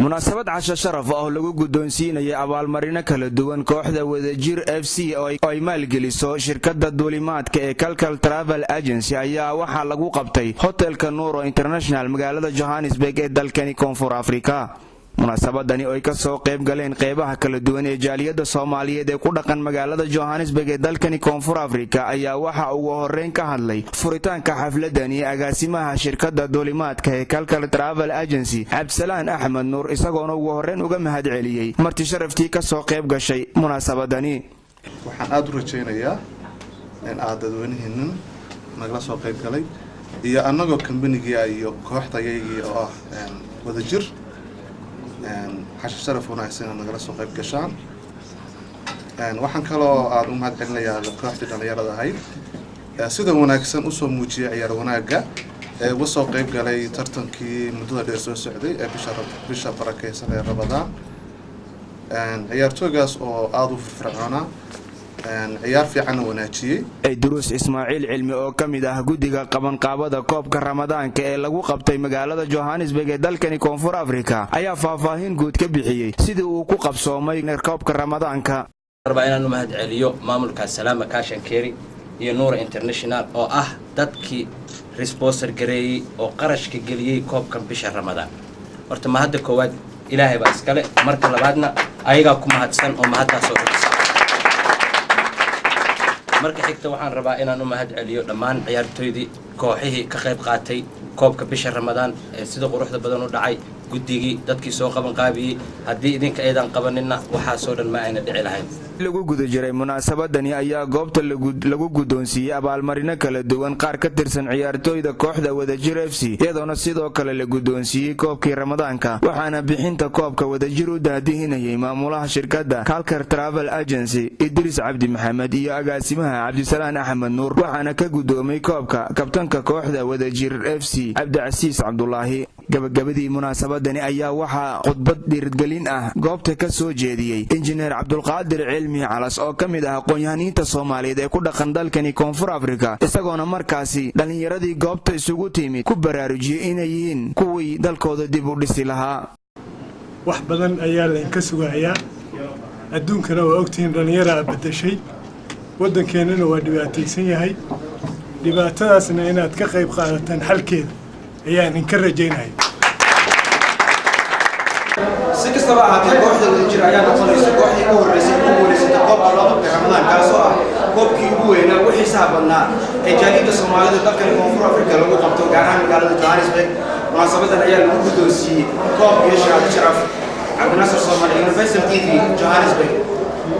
Munaasabad casho sharaf ah oo lagu guddoonsiinayay abaalmarino kala duwan kooxda Wadajir FC oo ay maalgeliso shirkadda duulimaadka ee Kalkal Travel Agency ayaa waxaa lagu qabtay hotelka Nuuro International, magaalada Johannesburg ee dalkani Koonfur Afrika. Munaasabadani oo ay ka soo qayb galeen qeybaha kala duwan ee jaaliyadda Soomaaliyeed ee ku dhaqan magaalada Johannesburg ee dalkani Koonfur Afrika ayaa waxa ugu horreyn ka hadlay furitaanka xafladani agaasimaha shirkadda duulimaadka ee Kalkal Travel Agency, Cabdisalaan Axmed Nuur, isagoona ugu horreyn uga mahad celiyey marti sharaftii ka soo qayb gashay munaasabadani. Waxaan aada u rajaynayaa in aad dadweynihiinan nagala soo qayb galay iyo annagoo kambanigii iyo kooxdayaygii oo ah Wadajir casho sharaf wanaagsan inaad nagala soo qayb gashaan. Waxaan kaloo aada u mahad celinayaa kooxdii dhalinyarada ahayd sida wanaagsan usoo muujiyay ciyaar wanaagga ee uga soo qayb galay tartankii muddada dheer soo socday ee bisha barakeysan ee Ramadaan, ciyaartooygaas oo aada u firfircoonaa, ciyaar fiicanna wanaajiyey. Duruus Ismaaciil Cilmi oo ka mid ah guddiga qabanqaabada koobka Ramadaanka ee lagu qabtay magaalada Johannesburg ee dalkani Koonfur Afrika ayaa faahfaahin guud ka bixiyey sidii uu ku qabsoomay koobka Ramadaanka. Rabaa inaan u mahad celiyo maamulka Salaama Cash and Carry iyo Nuura International oo ah dadkii sponsor gareeyey oo qarashka geliyey koobkan bisha Ramadaan. Horta mahadda koowaad Ilaahay baa iskale, marka labaadna ayagaa ku mahadsan oo mahaddaasoo dhigsa. Marka xigta waxaan rabaa inaan u mahad celiyo dhammaan ciyaartooydii kooxihii ka qayb qaatay koobka bisha Ramadaan ee sida quruxda badan u dhacay, guddigii, dadkii soo qaban qaabiyey. Haddii idinka aydan qabaninna, waxaasoo dhan ma ayna dhici lahayn. Lagu guda jiray munaasabadani ayaa goobta lagu guddoonsiiyey abaalmarino kala duwan qaar ka tirsan ciyaartooyda kooxda Wadajir FC, iyadoona sidoo kale la guddoonsiiyey koobkii Ramadaanka. Waxaana bixinta koobka Wadajir u daadihinayay maamulaha shirkadda Kalkal Travel Agency, Idriis Cabdi Maxamed, iyo agaasimaha Cabdisalaan Axmed Nuur. Waxaana ka guddoomay koobka kabtanka kooxda Wadajir FC, Cabdicasiis Cabdulaahi. Gabagabadii munaasabadani ayaa waxaa khudbad dhiirgelin ah goobta ka soo jeediyey Injineer Cabdulqaadir Cilmi Calas oo ka mid ah aqoon-yahaniinta Soomaaliyeed ee ku dhaqan dalkani Koonfur Afrika, isagoona markaasi dhallinyaradii goobta isugu timid ku baraarujiyey inay yihiin kuwii dalkooda dib u dhisi lahaa. Wax badan ayaa laynka sugayaa. Adduunkana waa ogtihiin, dhallinyaraa beddeshay, waddankeennana waa dhibaataysan yahay. Dhibaatadaasna inaad ka qayb qaadataan xalkeeda ayaan inka rajaynaya. Si kastaba ahaatee, kooxda Wadajir ayaa noqonaysa kooxdii ugu horreysay ugu guulaysatay koobka loo qabtay Ramadaan, kaasoo ah koobkii ugu weynaa, ugu xiisaha badnaa ee jaaliyadda Soomaalida dalkani Koonfur Afrika lagu qabto, gaar ahaan magaalada Johannesburg. Munaasabadan ayaa lagu guddoonsiiyey koob iyo shahaado sharaf. Cabdinaasir Soomaali, Universal TV, Johannesburg.